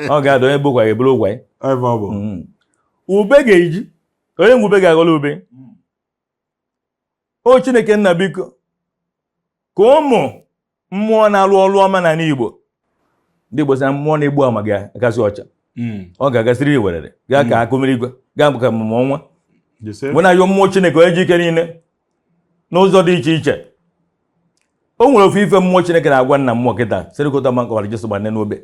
Ọ ga-ada onye bụ ụkwa ga-eburu ụkwa ya. Ebe ọ bụ. Ube ga-eji onye nwe ube ga-aghọrọ ube. O Chineke nna, biko, ka ụmụ mmụọ na-alụ ọrụ ọma n'ala Igbo, ndị Igbo sị na mmụọ na-egbu ama ga-agasị ọcha. Ọ ga-agasịrị werere gaa ka akụ mmiri igwe gaa ka mmụọ ọnwa. Ise. Mgbe na-ayọ mmụọ Chineke onye ji ike niile n'ụzọ dị iche iche, o nwere ofu ife mmụọ Chineke na-agwa nna mmụọ kịta sịrịkọta ma nkọwara Jesu gbanne n'obe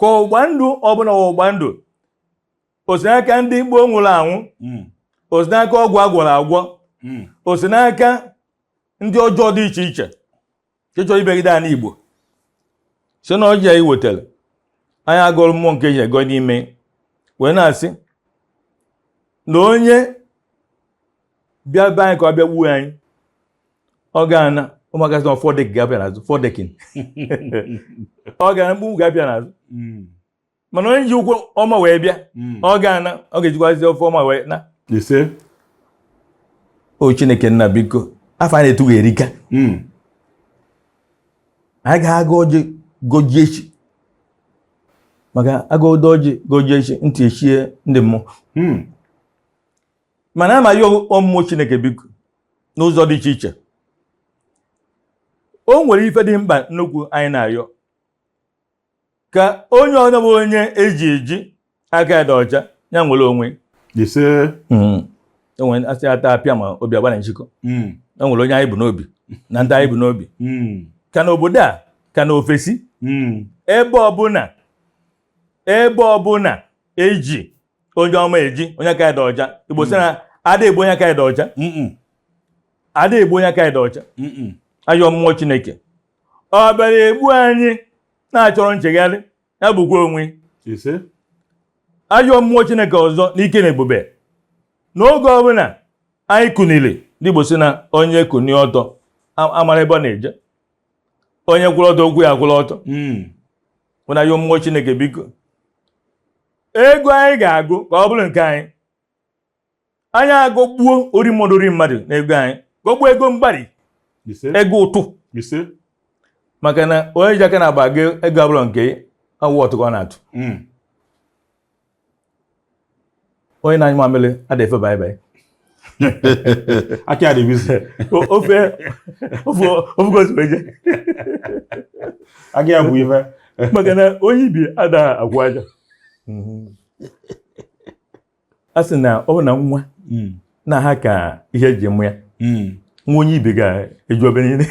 ka ọgba ndụ ọbụla, ọgba ndụ o si n'aka ndị gboo nwụrụ anwụ, o si n'aka ọgwụ agwọrọ agwọ, o si n'aka ndị ọjọọ dị iche iche nke chọrọ ibegide ala Igbo, si na ọjị anyị wetara anyị agụrụ mmụọ nke eji ego n'ime wee na-asị na onye bịa be anyị ka ọ bịa gbuo anyị, ọ ga-ana ụmụaka sị na fọdek ga-abịa n'azụ fọdekin, ọ ga-ana mkpụmkpụ ga-abịa n'azụ. Mana onye ji ụkwụ ọma wee bịa, ọ ga-ana, ọ ga-ejikwazi ofe ọma wee na. Ise. O Chineke nna, biko, afọ a na-etu erika. Anyị ga-aga ọjị gojie echi, maka agụdo ọjị gojie echi, ntị echie ndị mmụọ. Mana amaghị ọmmụọ Chineke, biko, n'ụzọ dị iche iche, o nwere ife dị mkpa nnukwu anyị na-ayọ ka onye ọzọ bụ onye eji eji aka ya dị ọcha ya nwere onwe. Ise. Enwere asị ata apịa ma obi agba na nchịkọ. E nwere onye anyị bụ n'obi na ndị anyị bụ n'obi ka n'obodo a, ka n'ofesi, ebe ọbụla, ebe ọbụla eji onye ọma, eji onye aka ya dị ọcha. Igbo sị na ada egbu onye aka ya dị ọcha. Ada egbu onye aka ya dị ọcha. Ayọ mmụọ Chineke, ọ bịara egbu anyị na-achọrọ nchegharị ya bụkwa onwe. Ise. Ayọ mmụọ Chineke ọzọ n'ike na ebube, n'oge ọbụla anyị kunili, ndị Igbo sị na onye kunie ọtọ amara ebe ọ na-eje, onye kwụrụ ọtọ okwu ya kwụrụ ọtọ. Bụ na ayọ mmụọ Chineke, biko, ego anyị ga-agụ ka ọ bụrụ nke anyị, anyị agụgbuo ori mmadụ, ori mmadụ na ego anyị gọgbuo ego mgbari. Ise. Ego ụtụ. Ise. Maka na onye ji aka na-agba gị ego abụrụ nke awụ ọtụ ka ọ na-atụ. Onye na-anyụ mamịrị ada efe baị baị. Aka ya dị busy. Ofe ofe ofe gosi wee je. Aka ya bụ ife. Maka na onye ibi ada agwụ aja a sị na ọ bụ na nwa na ha ka ihe eji mụ ya. Nwa onye ibi ga-eju ebe niile.